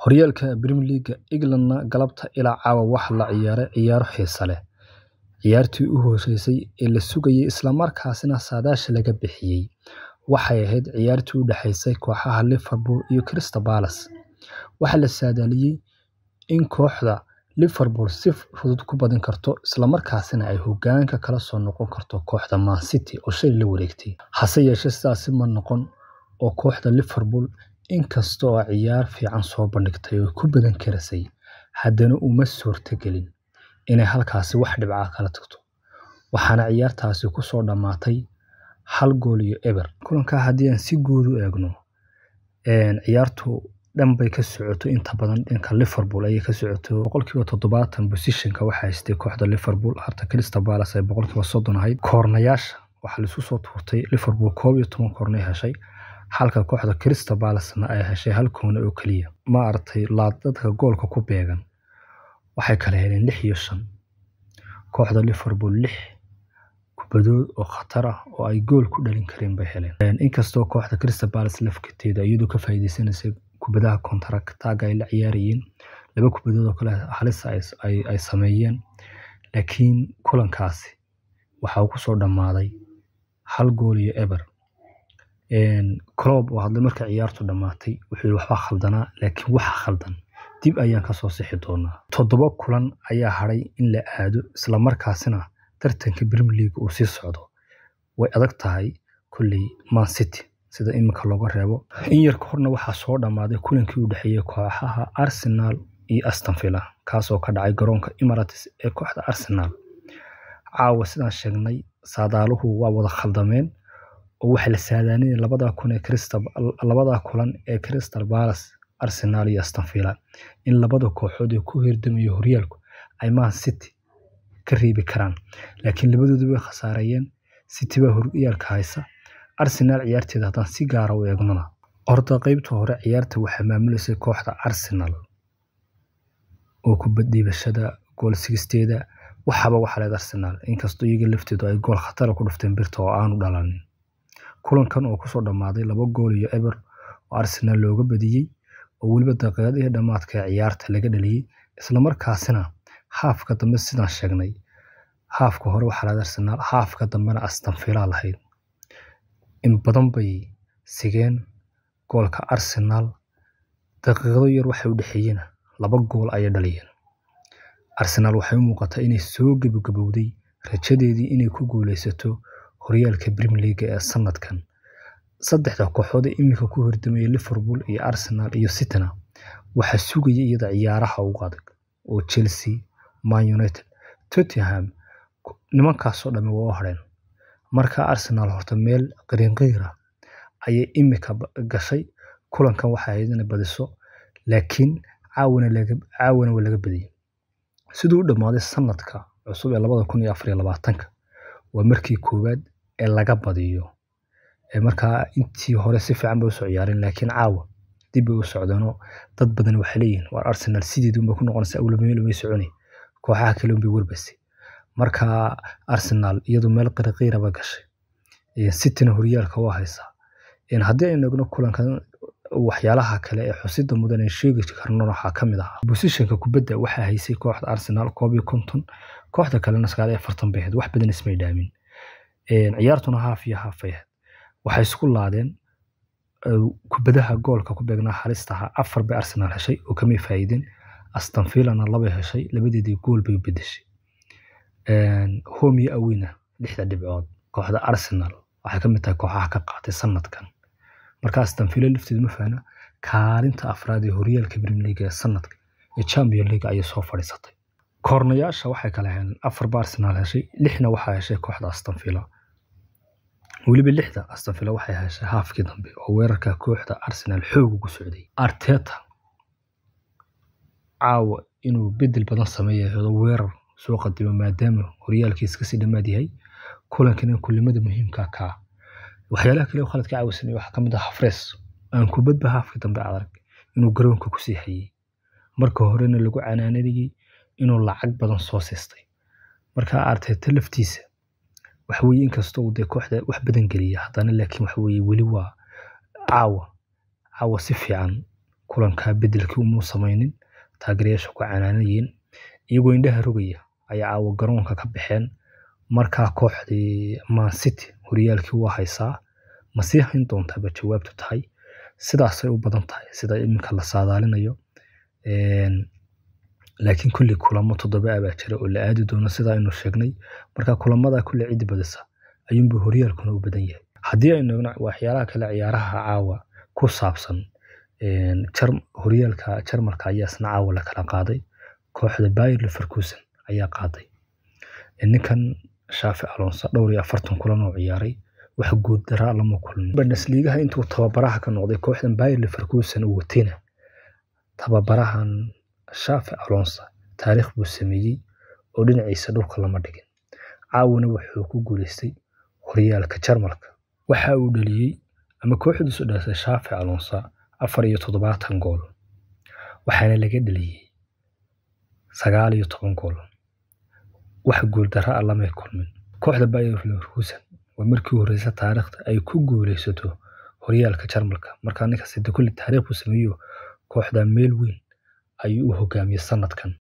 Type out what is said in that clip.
Horyaalka Premier League Englandna galabta ilaa caawa waxaa la ciyaaray ciyaaro xiiso leh. Ciyaartii u horeysay ee la sugayay isla markaasina saadaasha laga bixiyay waxay ahayd ciyaartii u dhaxaysay kooxaha Liverpool iyo Crystal Palace. Waxaa la saadaaliyay in kooxda Liverpool si fudud ku badin karto isla markaasina ay hoggaanka kala soo noqon karto kooxda Man City oo shalay la wareegtay. Hase yeeshee sidaasi ma noqon oo kooxda Liverpool inkasta oo ciyaar fiican soo bandhigtay oo ku badan karasay, haddana uma suurtagelin inay halkaasi wax dhibco kala tagto. Waxaana ciyaartaasi ku soo dhammaatay 1-0. Kulanka haddii aan si guud u eegno, ciyaartu dhan bay ka socoto inta badan dhanka Liverpool ayay ka socoto 70% positionka waxaa haystay kooxda Liverpool, halka Crystal Palace ay 30% ahayd. Koornayaasha waxaa la isku soo tuurtay Liverpool 11 koorna ay heshay, halka kooxda Crystal Palace-na ay heshay hal koorna oo kaliya. Ma aragtay laadadka goolka ku beegan waxay kala heleen 6 iyo 5. Kooxda Liverpool 6 kubadood oo khatar ah oo ay gool ku dhalin kareen bay heleen. Inkastoo kooxda Crystal Palace lafteeda iyadoo ka faa'iideysanaysay kubadaha counter attack ay la ciyaarayeen, laba kubadood oo kale halis ay sameeyeen, laakiin kulankaasi waxa uu ku soo dhammaaday 1-0. Klopp oo hadlay markii ciyaartu dhammaatay wuxuu yiri waxba khaldanaa, laakiin waxa khaldan dib ayaan ka soo sixi doonaa. 7 kulan ayaa hadhay in la aado isla markaasina tartanka Premier League uu sii socdo. Way adag tahay kulley Man City sida imika looga reebo. In yar ka horna waxaa soo dhammaaday kulankii u dhexeeyay kooxaha Arsenal iyo Aston Villa, kaas oo ka dhacay garoonka Emirates ee kooxda Arsenal. Caawa sidaan sheegnay saadaaluhu waa wada khaldameen oo waxa la saadaalinayay labada kulan ee Crystal Palace, Arsenal iyo Aston Villa in labada kooxood ee ku hirdamayo horyaalku ay Man City ka reebi karaan, laakiin labadoodu way khasaarayeen. City baa horyaalka haysa. Arsenal ciyaarteeda haddaan si gaar ah u eegnona, horta qaybta hore ciyaarta waxaa maamuleysay kooxda Arsenal oo kubad dhiibashada, gool sigisteeda waxaba waxa leedahay Arsenal, inkastoo iyaga lafteedu ay gool khatar ah ku dhufteen birta oo aanu dhalanin. Kulankan oo ku soo dhammaaday 2-0 oo Arsenal looga badiyay oo weliba daqiiqadihii dhammaadka ee ciyaarta laga dhaliyay, isla markaasina haafka dambe sidaan sheegnay, haafka hore waxaa leedahay Arsenal, haafka dambena Aston Villa lahayd. In badan bay sigeen goolka Arsenal, daqiiqado yar waxay u dhexeeyeen 2 gool ayay dhaliyeen. Arsenal waxay u muuqataa inay soo gabagabowday rajadeedii inay ku guuleysato horyaalka Premier League ee sanadkan. Saddexda kooxood ee imika ku hordamaya Liverpool iyo Arsenal iyo City-na waxaa sugaya iyada ciyaaraha ugu adag oo Chelsea, Man United, Tottenham, nimankaasoo dhammi waa u hadheen. Marka Arsenal horta meel qiriinqiir ah ayay imika gashay. Kulankan waxay ahayd inay badiso, laakiin caawana waa laga badiyay. Siduu u dhammaaday sanadka cusub ee 2024 waa markii koowaad ee laga badiyo. Markaa intii hore si fiican bay u soo ciyaareen, laakiin caawa dib bay u socdeenoo dad badan waxay leeyihiin war Arsenal sideedii unbay ku noqonaysaa, awalba meel umay soconay, kooxaha kale unbay warbasay. Marka Arsenal iyadu meel qiriqiira ba gashay. City-na horyaalka waa haysaa. Haddii aynu eegno kulankan waxyaalaha kale ee xusida mudan ee sheegi karno waxaa ka mid ah positionka kubadda waxaa haysay kooxda Arsenal 51, kooxda kalena 49 bay ahayd, wax badan ismay dhaamin. Ciyaartuna haaf iyo haaf bay ahayd. Waxay isku laadeen kubadaha goolka ku beegnaa halista ahaa 4 bay Arsenal heshay oo kamay faa'iidin. Aston Villa-na 2 heshay, labadeedii gool bay u beddeshay. Home iyo away-na 6 dhibcood kooxda Arsenal waxay ka mid tahay kooxaha ka qaatay sanadkan. Marka Aston Villa lafteedu ma faana kaalinta afraad ee horyaalka Premier League ee sanadka ee Champions League ayay soo fadhiisatay. Koornayaasha waxay kala heleen 4 ba Arsenal heshay, 6na waxaa heshay kooxda Aston Villa. Weliba 6da Aston Villa waxay heshay haafkii dambe oo weerarka kooxda Arsenal xoog ugu socday. Arteta caawa inuu bedel badan sameeyo weerar soo qadimo maadaama horyaalkiisa kasii dhammaad yahay kulankan kulimada muhiimka ka ah. Waxyaalaha kale oo khaladka caawa sameeyay waxaa ka mid ah Havertz aan kubadba haafkii dambe adag inuu garoonka ku sii hayay. Marka horena lagu canaanayay inuu lacag badan soo siistay. Marka Arteta laftiisa waxa weeye inkastoo uu dee kooxda wax badan geliya haddana laakiin waxa weeye weli waa caawa si fiican Kulanka bedelkii umuu samaynin, taageerayaasha ku canaanayeen iyagoo indhaha rogaya ayaa caawa garoonka ka baxeen. Markaa kooxdii Man City horyaalkii waa haysaa, ma sii hayn doontaa ba jawaabtu tahay. Sidaasay u badan tahay sida iminka la saadaalinayo. Laakiin kulli kulamo 7 ah baa jira oo la aadi doono sida aynu sheegnay. Marka kulamada kulli cidi badisa ayuunbuu horyaalkuna u badan yahay. Haddii aynu eegno waxyaalaha kale ciyaaraha caawa ku saabsan, horyaalka Jarmalka ayaa isna caawa la kala qaaday. Kooxda Bayer Leverkusen ayaa qaaday. Ninkan Xavi Alonso dhowr iyo afartan kulan oo ciyaaray, wax guul darro lama kulmin. Bundesliga intuu tababaraha ka noqday kooxdan Bayer Leverkusen uu watayna, tababarahan Xavi Alonso taariikh buu sameeyey oo dhinaciisa dhulka lama dhigin. Caawana wuxuu ku guuleystay horyaalka Jarmalka. Waxa uu dhaliyey ama kooxdiisu dhalisay Xavi Alonso 74 gool, waxaana laga dhaliyey 19 gool. Wax guul darro ah lama kulmin. Kooxda Bayer Leverkusen waa markii u horreysay taariikhda ay ku guuleysato horyaalka Jarmalka. Markaa ninkaasi kulli taariikh buu sameeyo, kooxda meel weyn ayuu u hogaamiyey sanadkan.